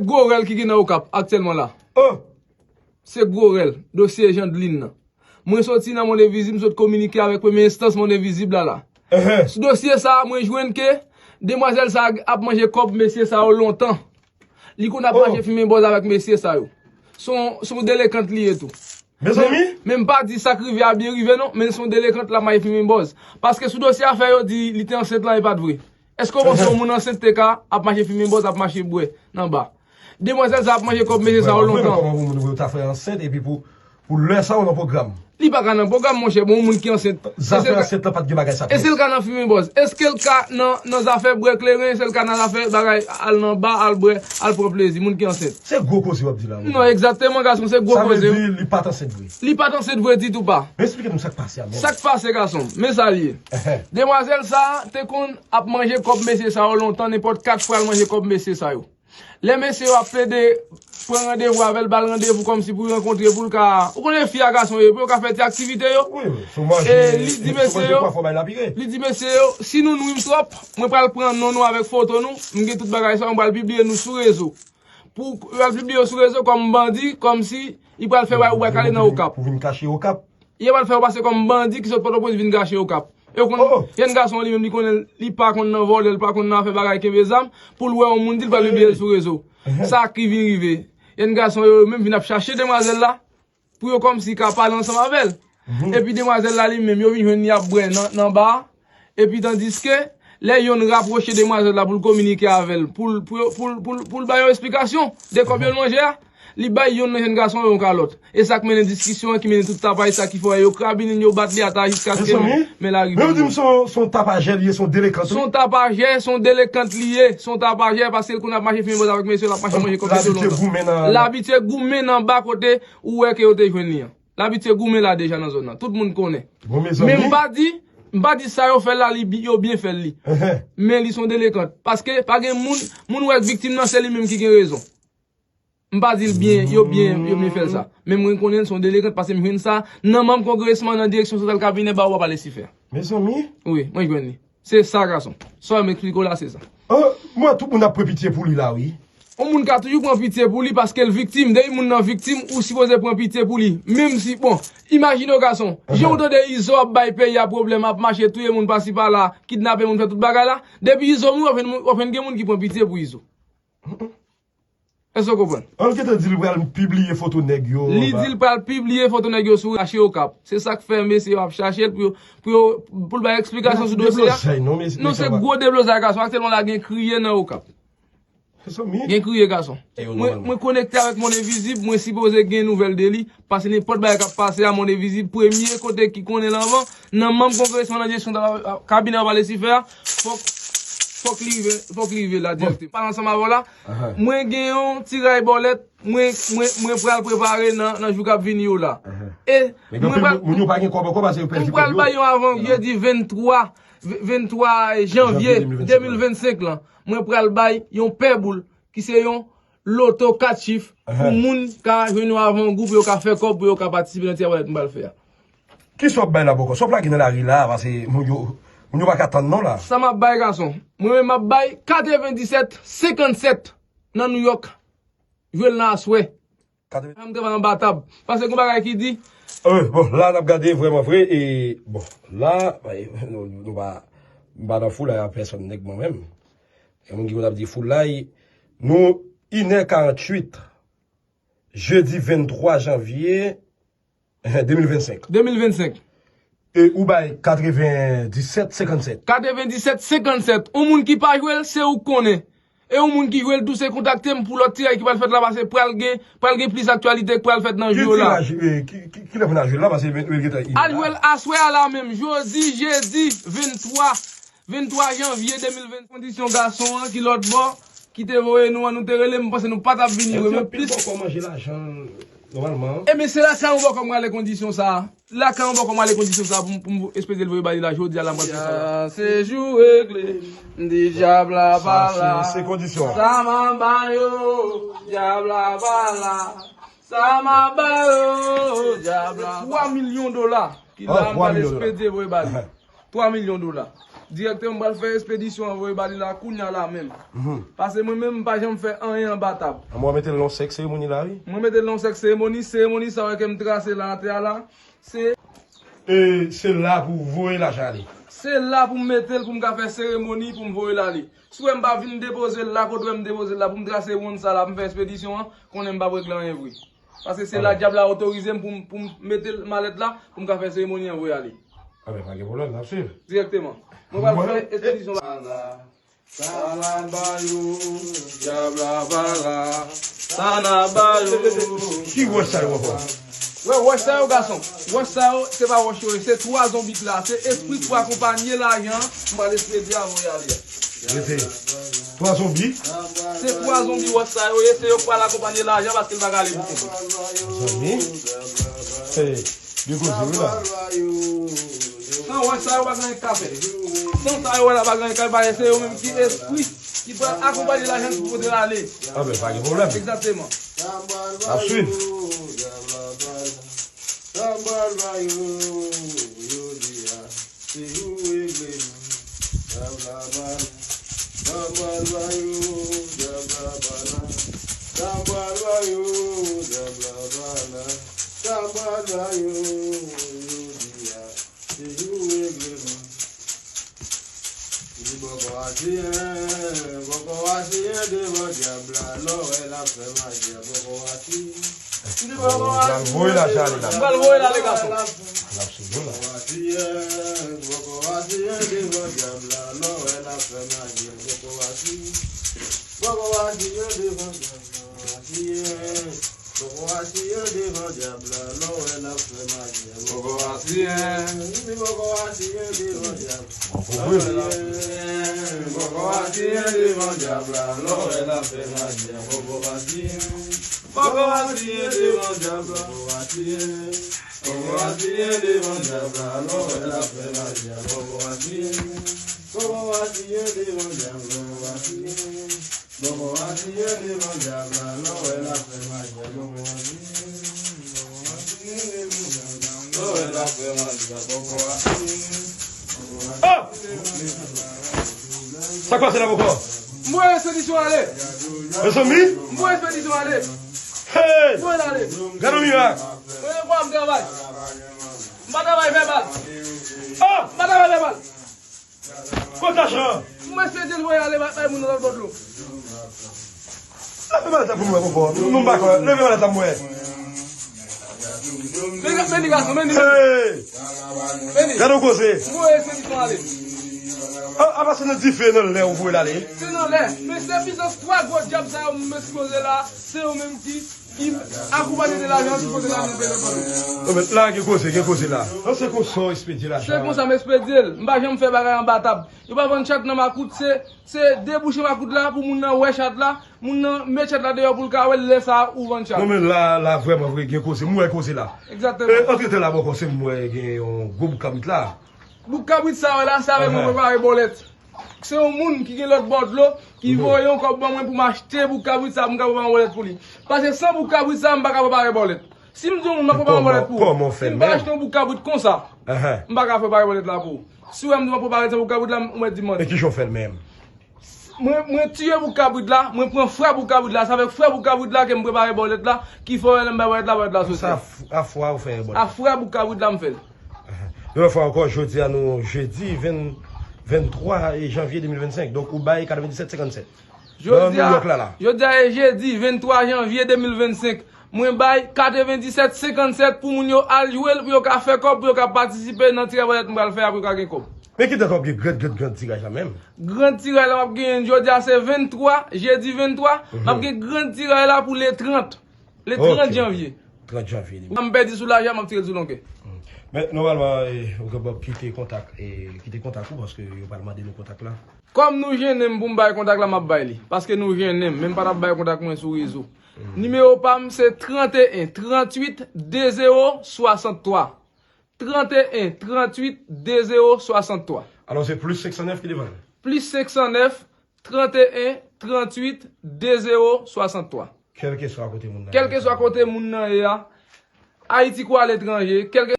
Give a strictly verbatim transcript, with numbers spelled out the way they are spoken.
Gwo rèl ki gen nan Okap aktyèlman la. Se gwo rèl, dosye Jandlin nan. Mwen soti nan Mondevizib, m sot kominike avèk premye enstans Mondevizib la la. Sou dosye sa a, mwen jwenn ke demwazèl sa a ap manje kòb mesye sa yo lontan. Li konn ap mache fimen bòz avèk mesye sa yo. Se yon, se yon delekant li ye tou. Mezanmi! Men, men m pa di sa k rive a byen rive non, men se yon delekant l ap mache fimen bòz. Paske sou dosye afè yo di li te ansent lan, e pa t vre. Èske w panse yon moun ansent te ka ap mache fimen bòz, ap mache bwè nan ba? Demwazèl sa ap manje kòb mesye sa yo lontan. Kòman pou moun ta fè ansent epi pou, pou lè sa yo nan pwogram? Li pa ka nan pwogram, monchè. Bon, yon moun ki ansent. Zafè ansent lan pa t gen bagay sa. Èske l ka nan fimen bòz? Èske l ka nan, nan zafè bwè kleren? Èske l ka nan zafè bagay al nan ba, al bwè, al pran plezi? Moun ki ansent. Se gwo koze w ap di la. Non, egzakteman, gason, se gwo koze. Sa vle di li pa t ansent vre? Li pa t ansent vre ditou pa. Men eksplike nou sa k pase a, men. Sa k pase, gason? Men sa l ye. Demwazèl sa a te konn ap manje kòb mesye sa yo lontan, nenpòt kat fwa l manje kòb mesye sa yo. Lè mesye yo ap plede pran randevou avè l, ba l randevou kòmsi pou yo rankontre, pou l ka, ou konnen fi a gason yo, pou yo ka fè ti aktivite yo. Wi, wi, sou manje, e li di mesye yo, li di mesye yo, si nou nwi m twòp, mwen pral pran non nou avèk foto nou, m gen tout bagay sa, mwen pral pibliye nou sou rezo. Pou yo al pibliye yo sou rezo kòm bandi, kòmsi li pral fè bay ou bay kale nan Okap. Pou vin kache Okap. Yo pral fè yo pase kòm bandi ki sot Pòtoprens vin kache Okap. E w konn, jèn gason an li menm, li konnen li pa konn nan vòlè, li pa konn nan afè bagay kenbe zam, pou l wè yon moun di l pral pibliye l sou rezo. Sa ki vin rive. Jèn gason yo menm vin ap chache demwazèl la, pou yo kòmsi ka pale ansanm avè l. Epi demwazèl la li menm, yo vin jwenn li ap bwè nan, nan ba a. Epi tandiske, lè yonn rapwoche demwazèl la pou l kominike avè l, pou l, pou yo, pou l, pou l, pou l ba yo esplikasyon de kòb yo l manje a, li bay yonn nan jèn gason yo yon kalòt. E sa k mennen diskisyon an, ki mennen tout tapaj sa ki fè yo krabinen, yo bat li ata jiskaske men, men l arive. Men yo di m se yon, se yon tapajè li ye, se yon delekant. Se yon tapajè, se yon delekant li ye, se yon tapajè paske l konn ap mache fimen bòz avèk mesye, l ap mache manje kòb mesye lontan. L abitye goumen nan ba kote ou wè ke yo te jwenn li an. L abitye goumen la deja nan zòn nan. Tout moun konnen. Men m pa di, m pa di sa yo fè l la, li bi-, yo byen fè l li. Men li se yon delekant. Paske pa gen moun, moun wè viktim nan se li menm ki gen rezon. M pa di l byen, yo byen, yo byen fè l sa. Men mwen konnen l se yon delekant paske m jwenn sa nan manm kongresman nan direksyon santral kabinè bawo a pa Lisifè. Mezanmi. Wi, mwen jwenn li. Se sa, gason. Sa w wè m eksplike w la, se sa. Mwen, tout moun ap pran pitye pou li la, wi. Yon moun ka toujou pran pitye pou li paske l viktim. Depi moun nan viktim, ou sipoze pran pitye pou li. Menm si, bon, imajine w, gason. Jan w tande Izo ap bay peyi a pwoblèm, ap mache touye moun pasi pala, kidnape moun, fè tout bagay la. Depi Izo mouri, w ap jwenn moun, w ap jwenn gen moun ki pran pitye pou Izo. Èske w konprann? An, l gentan di l pral pibliye foto nèg yo. Li di l pral pibliye foto nèg yo sou rache Okap. Se sa k fè mesye yo ap chache l pou yo, pou yo, pou l bay eksplikasyon sou dosye a. Non, se gwo deblozay, gason. Aktyèlman la, gen kriye nan Okap. Gen kriye, gason. Mwen, mwen konekte avèk Mondevizib, mwen sipoze gen nouvèl de li. Paske nenpòt bagay k ap pase a, Mondevizib premye kote ki konnen l anvan, nan manm kongresman nan direksyon kabinè Pale Sifè a, fòk, fòk li rive, fòk li rive la dirèkteman. Pale ansanm avè w la, mwen gen yon ti ray bòlèt, mwen, mwen, mwen pral prepare nan, nan jou k ap vini yo la. E mwen pral, moun yo pa gen kòb ankò paske yo pèdi kòb yo. Mwen pral bay yon avan, jedi venntwa, venntwa janvye de mil vennsenk lan. Mwen pral bay yon pè boul ki se yon loto kat chif pou moun ka jwenn yon avangou pou yo ka fè kòb, pou yo ka patisipe nan ti avanèt m pral fè a. Kisa w ap bay la bòkò? Sa w ap lage nan lari la, paske moun yo, moun yo pa ka tann non la. Sa m ap bay, gason? Mwen menm m ap bay katrevendisèt senkannsèt nan Nouyòk. Jwe l nan aswè. Katrevendisèt. M travay anba tab. Paske gon bagay ki di. Bon, la n ap gade vrèman vre, e, bon, la, nou, nou pa, m pa nan foulay a pèsòn nèg mwen menm. Gen moun ki konn ap di foulay. Nou, inè karanntuit, jedi venntwa janvye, de mil vennsenk. De mil vennsenk. E ou bay katrevendisèt senkannsèt. Katrevendisèt senkannsèt. Yon moun ki pa jwe l, se ou k konnen. E yon moun ki jwe l tou, se kontakte m pou lòt tiraj ki pral fèt la, paske pral gen, pral gen plis aktyalite k pral fèt nan jou yo la. Ki tiraj, e, ki, ki, kilè moun al jwe l la, paske men, men gentan. Al jwe l aswè a la menm, jodi, jedi, venntwa. Venntwa janvye de mil ven. Kondisyon gason an ki lòt bò, ki te voye nou an, nou te rele, m panse nou pa t ap vini remèt plis. Bòkò manje lajan nòmalman. Ebyen, se lakay yon bòkò m rale kondisyon sa a. Lakay yon bòkò m rale kondisyon sa a pou m, pou m espere l voye ba li la jodi a la, m pral fè sa la. Se jou regle, m di dyab la pa la. Sa se, se kondisyon an. Sa m ap ba yo, dyab la pa la. Sa m ap ba yo, dyab la pa la. Twa milyon dola ki la, m pral espere voye ba li. Twa milyon dola. Dirèkteman, m pral fè espedisyon an voye ba li la kounya la menm. Mhm. Paske mwen menm, m pa janm fè anyen anba tab. Mwen mete l nan sèk seremoni la, wi. Mwen mete l nan sèk seremoni, seremoni sa wè ke m trase la atè a la, se E se la pou voye lajan ale. Se la pou m mete l, pou m ka fè seremoni, pou m voye l ale. Si w wè m pa vin depoze l la, kote w wè m depoze l la, pou m trase wonn sa la, pou m fè espedisyon an, konnen m p ap regle anyen vre. Paske se la dyab la otorize m pou m, pou m mete malèt la, pou m ka fè seremoni an voye ale. Anben, pa gen pwoblèm, n ap swiv. Dirèkteman. Mwen pral fè espedisyon la. Sa n ap ba yo, dyab la pa la. Sa n ap ba yo. Ki wòch sa yo ankò? Wè, wòch sa yo, gason. Wòch sa yo, se pa wòch yo ye, se twa zonbi la. Se espri k pou akonpanye lajan an, m pral espedye a voye ale a. Rete. Twa zonbi? Se twa zonbi wòch sa yo ye, se yo k pral akonpanye lajan paske l pa ka ale pou kont li. Zonbi? Hey, gen koze wi la. San wòch sa yo pa gen anyen k ka fè. San sa yo wè la pa gen anyen k ka fè, se yo menm ki espri ki pral akonpanye lajan pou pote l ale. Anben, pa gen pwoblèm. Egzakteman. N ap swiv. Sa m pral ba yo jodi a, se jou regleman. Dyab la pa la. Sa m pral ba yo, dyab la pa la. Sa m pral ba yo, dyab la pa la. Sa m pral ba yo jodi a, se jou regleman. Li poko asiyen, poko asiyen devan dyab la, lè w wè l ap fè maji a, poko asiyen. Li poko asiyen devan dyab la, lè w wè l ap fè maji a, poko asiyen, poko asiyen devan dyab la, lè w wè l ap fè maji a, poko asiyen. Poko asiyen devan dyab la, poko asiyen. Poko asiyen devan dyab la, lè w wè l ap fè maji a. Poko asiyen, li poko asiyen devan dyab la. Poko asiyen, poko asiyen devan dyab la, lè w wè l ap fè maji a. Poko asiyen, poko asiyen devan dyab la. Poko asiyen, poko asiyen devan dyab la, lè w wè l ap fè maji a. Poko asiyen, poko asiyen devan dyab la, poko asiyen. Poko asiyen devan dyab la, lè w wè l ap fè maji a, poko asiyen. Poko asiyen devan dyab la, lè w wè l ap fè maji a, poko asiyen. Oh! Sa k pase la poko? M voye espedisyon ale. Mezanmi? M voye espedisyon ale. Hey! M voye l ale. Gade yon mirak. Premye fwa m travay. M pa travay vèbal. Oh! M pa travay vèbal. Kot lajan an? Mwen espedye l voye ale bay, bay moun nan lòt bò dlo. Leve malèt la pou m wè, poko. Nou m pa kwè. Leve malèt la m wè. Men, men li gason, men li. Hey! Men li. Gade yon koze. Mwen espedye l ale. A, apa se nan dife nan lè ou voye l ale? Se nan lè. Men se pwisans twa gwo dyab sa yo m ekspoze la. Se yo menm ki ki akonpanye de lajan ki pote lajan nan peyi lòt bò. Non, men la gen koze, gen koze la. Non, se konsa w espedye lajan. Se konsa m espedye l. M pa janm fè bagay anba tab. Yo pa vann chat nan makout, se, se debouche makout la pou moun nan wè chat la, moun nan met chat la deyò pou l ka wè l, lè sa a ou vann chat. Non, men la, la vrèman vre, gen koze. M wè koze la. Egzakteman. E, antretan la, bò kò, se m wè gen yon gwo bouk kabrit la. Bouk kabrit sa a wè la, se avè mwen prepare bòlèt. Se yon moun ki gen lòt bò dlo, ki voye yon kòb ban mwen pou m achte bouk kabrit sa a, pou m ka prepare yon bòlèt pou li. Paske san bouk kabrit sa a, m pa ka prepare bòlèt. Si m di yon moun m ap prepare yon bòlèt pou ou, si m pa achte yon bouk kabrit konsa, m pa ka prepare bòlèt la pou ou. Si w wè m di m ap prepare san bouk kabrit la, ou mèt di m manti. E kijan w fè l menm? Mwen, mwen tiye bouk kabrit la, mwen pran frè bouk kabrit la, se avèk frè bouk kabrit la ke m prepare bòlèt la, ki fè w wè lè m bay bòlèt la, bòlèt la soti. Sa f-, a fwa ou fè bòlèt? A frè bouk kabrit la m fè l. Yon lòt fwa ankò, jodi a nou jedi ven, venntwa janvye de mil vennsenk. Donk, ou bay katrevendisèt senkannsèt. Nan New York la, la. Jodi a, jodi a e jedi venntwa janvye de mil vennsenk. Mwen bay katrevendisèt senkannsèt pou moun yo al jwe l, pou yo ka fè kòb, pou yo ka patisipe nan tiraj bòlèt mwen pral fè a, pou yo ka gen kòb. Men ki dat w ap gen grand, grand, grand tiraj la menm? Grand tiraj la m ap genyen jodi a se venntwa, jedi venntwa, m ap gen grand tiraj la pou le trant. Le trant janvye. Trant janvye. M pèdi sou lajan, m ap tire l sou lonke. Men, nòmalman, e, ou kapab kite kontak, e, kite kontak ou, paske yo pral mande nou kontak la. Kòm nou jennen m pou m bay kontak la, m ap bay li. Paske nou jennen m, men m pa t ap bay kontak mwen sou rezo. Nimewo pa m se tranteyen, tranntuit, de zewo, swasanntwa. Tranteyen, tranntuit, de zewo, swasanntwa. Alò, se plis senk san nèf ki devan l. Plis senk san nèf, tranteyen, tranntuit, de zewo, swasanntwa. Kèlkeswa kote moun nan ye. Kèlkeswa kote moun nan ye a, Ayiti kou aletranje, kèlke